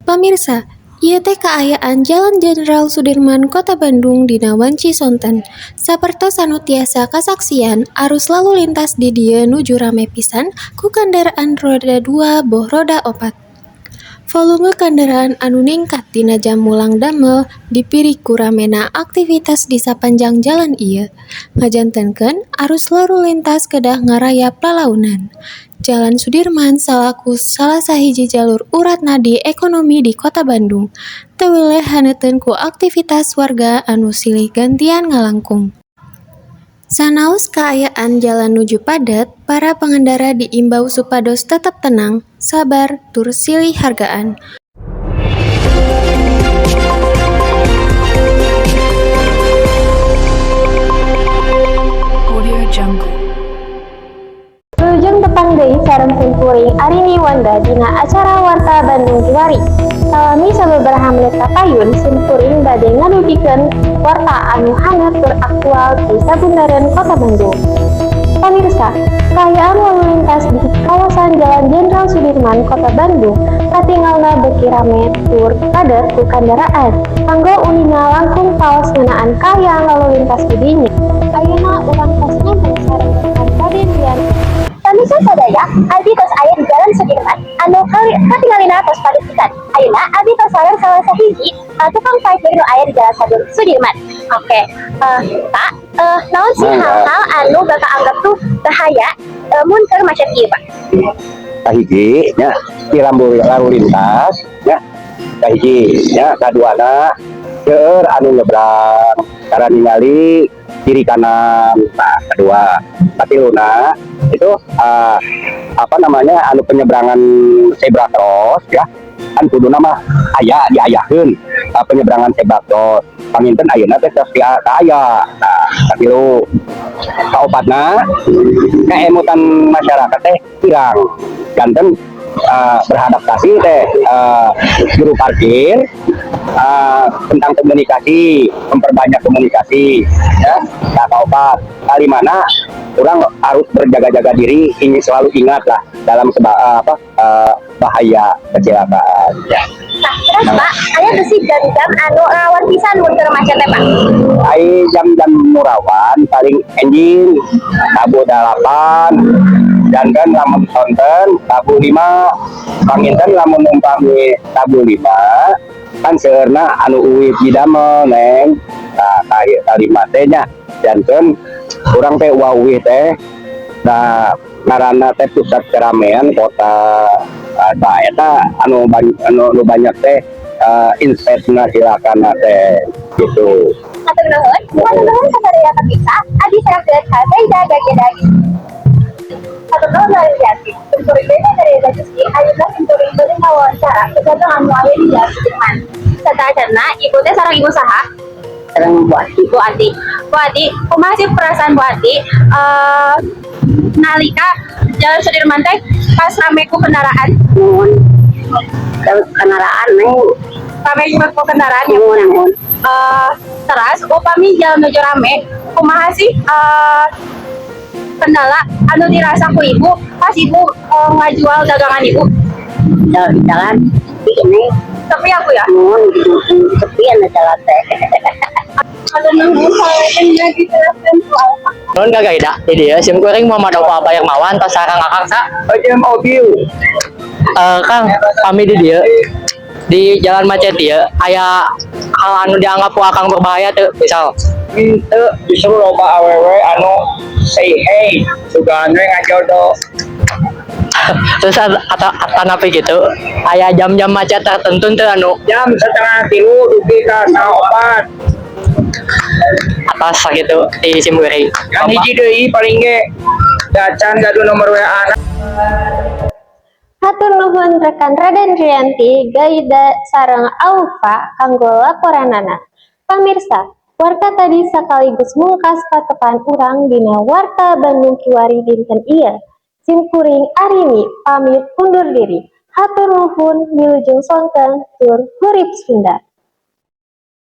Pamirsa, ieu teh kaayaan Jalan Jenderal Sudirman, Kota Bandung dina wanci sonten. Sapertos anu tiasa kasaksian, arus lalu lintas di dieu nuju rame pisan ku kandaraan roda dua boh roda opat. Volume kandaraan anu ningkat dina jam mulang damel dipirik ku ramena aktivitas di sapanjang jalan ieu, ngajantenkeun arus lalu lintas kedah ngarayap lalaunan. Jalan Sudirman salaku salah sahiji jalur urat nadi ekonomi di Kota Bandung, teu weleh haneuteun ku aktivitas warga anu silih gantian ngalangkung. Sanaos kaayaan jalan nuju padet, para pengendara diimbau supados tetep tenang, sabar, tur silih hargaan. Audio Jungle. Wilujeng tepang deui sareng simkuring Arini Wanda dina acara Warta Bandung Kiwari. Salami sababaraha menit kapayun, simkuring bade ngadugikeun warta anu haneut tur aktual di sabundareun Kota Bandung. Pamirsa, kaayaan lalu lintas di kawasan Jalan Jenderal Sudirman, Kota Bandung katingalna beuki rame tur padet ku kandaraan. Kanggo uninga langkung paos ngeunaan kaayaan lalu lintas di dinya, ayeuna urang tos nyampe sareng rekan Raden Rian. Pamirsa sadaya, abdi tos aya di Jalan Sudirman anu katingalina tos padet pisan. Ayeuna abdi tos sareng salah sahiji tukang parkir nu aya di Jalan Sudirman. Oke, Pak, naon sih Mangga. Hal-hal anu Bapak anggap tuh bahaya mun keur macet ieu, Pak? Kahiji nya, di rambu lalu lintas nya kahiji nya. Kaduana, seueur anu nyebrang tara ningali kiri kanan. Nah, kedua, katiluna itu apa namanya, anu penyeberangan zebra cross ya kan kuduna mah aya, diayakeun penyeberangan zebra cross, panginten ayeuna teh tos aya. Nah, katilu, kaopatna, keemutan masyarakat teh kurang, janten beradaptasi teh juru parkir tentang komunikasi, memperbanyak komunikasi ya. Nah, kaopat, kalimana, urang harus berjaga-jaga diri, ingin selalu ingat lah dalam apa, bahaya kecelakaan ya. Nah, terus Pak, aya teu sih jam-jam anu rawan pisan mun keur macet teh, Pak? Ai jam-jam nu rawan paling enjing tabuh 8 dan kan lamun sonten tabuh 5. Panginten lamun umpami tabuh 5 kan seueurna anu uih didamel, Neng. Nah, kalima teh nya janten urang teh uih teh. Nah, ngaranna teh pusat keramaian kota. Nah, eta anu banyak teh inspekna silakan teh gitu. Hatur nuhun, hatur nuhun sadaya pemirsa, abdi sareng Zaida Gagedagi. Hatur nuhun dari Jati. Simkuring beda dari Jati, ayeuna simkuring bade ngawawancara pedagang anu aya di Jalan Sudirman. Sateuacanna, ibu teh sareng ibu saha? Sareng Bu Ati. Bu Ati. Bu Ati, kumaha sih perasaan Bu Ati nalika Jalan Sudirman teh pas rame ku kendaraan? Nuhun. Kendaraan, Neng. Rame ku kendaraan ya? Nuhun, nuhun. Terus upami jalan nuju rame, kumaha sih kendala anu dirasa ku ibu pas ibu ngajual dagangan ibu? Jalan jalan sepi, Neng. Sepi aku ya? Nuhun gitu, sepi anu jalan teh. Hatur nuhun, salajengna dijelaskeun ku Alfa. Nuhun, Kak Gaida. Jadi ya, sim kuring Muhammad Opa Bayarmawan tos sareng Akang sa. Aja mobil. Kang, kami di dieu di jalan macet dieu aya hal anu dianggap ku Akang berbahaya tuh, misal? Henteu, justru loba awewe anu say hey, sugan we ngajodoh. Terus atau atanapi gitu, aya jam-jam macet tertentu tuh anu Jam 2.30 dugi ka 3.30. Atas gitu di sim kuring. Kan hiji deui, paling ge dacan gaduh nomor WA. Hatur nuhun rekan Raden Rianti, Gaida sareng Alfa kanggo laporanana. Pamirsa, warta tadi sekaligus mungkas patepang urang dina Warta Bandung Kiwari dinten ieu. Simkuring Arini pamit undur diri. Hatur nuhun, wilujeng sonten, tur hurip Sunda.